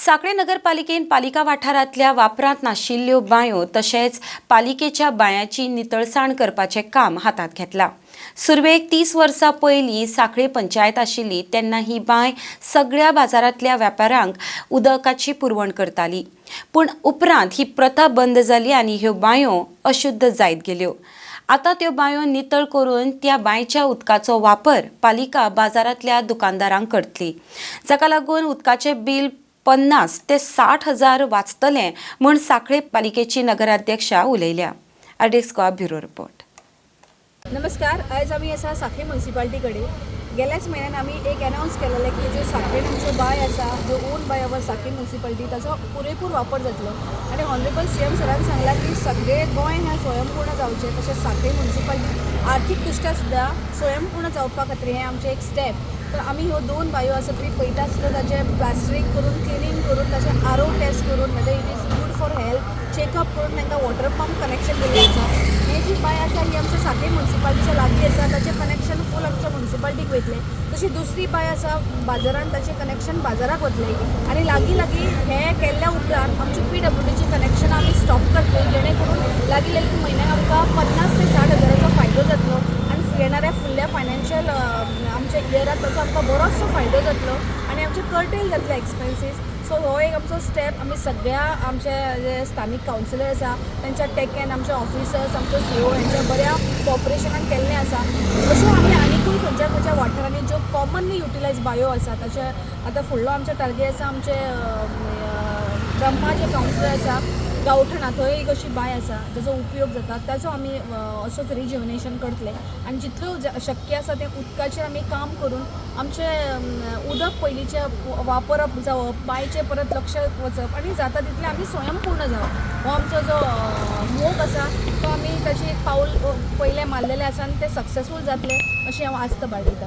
सांखळे नगरपालिकेन पालिका वाठारांतल्या वापरांत नाशिल्ल्यो बांयो तशेंच पालिकेच्या बांयाची नितळसाण करपाचें काम हातांत घेतलां. सुरवेक 30 वर्सां पयलीं सांखळे पंचायत आशिल्ली तेन्ना ही बांय सगळ्या बाजारांतल्या वेपाऱ्यांक उदकाची पुरवण करताली. पूण उपरांत ही प्रथा बंद जाली आनी ह्यो बांयो अशुद्ध जायत गेल्यो. आतां त्यो बांयो नितळ करून त्या बांयच्या उदकाचो वापर पालिका बाजारांतल्या दुकानदारांक करतली, जाका लागून उदकाचें बील 50 ते 60 हजार वाचतलें म्हूण सांखळे पालिकेची नगराध्यक्षा उलयल्या. RDX Goa, bureau report. नमस्कार. आयज आमी आसा सांखळी मुन्सिपाल्टी कडेन. गेल्याच म्हयन्यान आमी एक अनावन्स केलेलें की ज्यो सांखळेन आमच्यो बांय आसा, ज्यो own by our Sanquelim municipality, ताचो पुरेपूर वापर जातलो आनी ऑनरेबल सीएम सरान सांगलां की सगळें गोंय हें स्वयंपूर्ण जावचें, तशें सांखळी मुन्सिपाल्टी आर्थीक दृश्ट्या सुद्दां स्वयंपूर्ण जावपा खातीर हें आमचें एक स्टेप. तर आमी ह्यो दोन बायो आसा ती पळयता आसतना ताचें प्लास्टरींग करून, क्लिनींग करून, ताचें आरो टेस्ट करून, whether it is good for health checkup करून तांकां वॉटर पंप कनेक्शन दिल्लें आसा. ही जी बांय आसा ही आमच्या सांखळी मुन्सिपाल्टीच्या लागीं आसा. ताचें कनेक्शन फूल आमच्या मुन्सिपाल्टीक वयतलें. तशी दुसरी बांय आसा बाजारान, ताचें कनेक्शन बाजाराक वतलें आनी लागीं लागीं हें केल्ल्या उपरांत आमची पीडब्ल्यूडीची कनेक्शन आमी स्टॉप करतले, जेणे करून लागीं लागीं म्हयन्याक आमकां 50 ते 60 हजाराचो फायदो जातलो आनी येणाऱ्या फुडल्या फायनान्शियल आमच्या इयराक ताचो आमकां बरोचसो फायदो जातलो आनी आमचे कर्टेल जातले एक्सपेन्सीस. सो हो एक आमचो स्टेप. आमी सगळ्या आमचे जे स्थानीक कावन्सिलर आसा तेंच्या टेकेन, आमचे ऑफिसर्स, आमचो सीओ हेंच्या बऱ्या कॉपरेशनान केल्लें आसा. अश्यो आमी आनिकूय खंयच्या खंयच्या वाठारांनी ज्यो कॉमनली युटिलायज बायो आसा, ताचे आतां फुडलो आमचो टार्गेट आसा, आमचे ब्रह्मा जे कावन्सिलर आसा गांवठणा, थंय एक अशी बांय आसा ताचो उपयोग जाता. ताचो आमी असोच रिज्युविनेशन करतले आनी जितल्यो शक्य आसा तें उदकाचेर आमी काम करून आमचें उदक पयलींचें वापरप जावप, बांयचें परत लक्ष वचप आनी जाता तितलें आमी स्वयंपूर्ण जावप, हो आमचो जो मोग आसा तो आमी ताचें एक पावल पयलें मारलेलें आसा आनी तें सक्सेसफूल जातलें अशी हांव आस्त बाळगितां.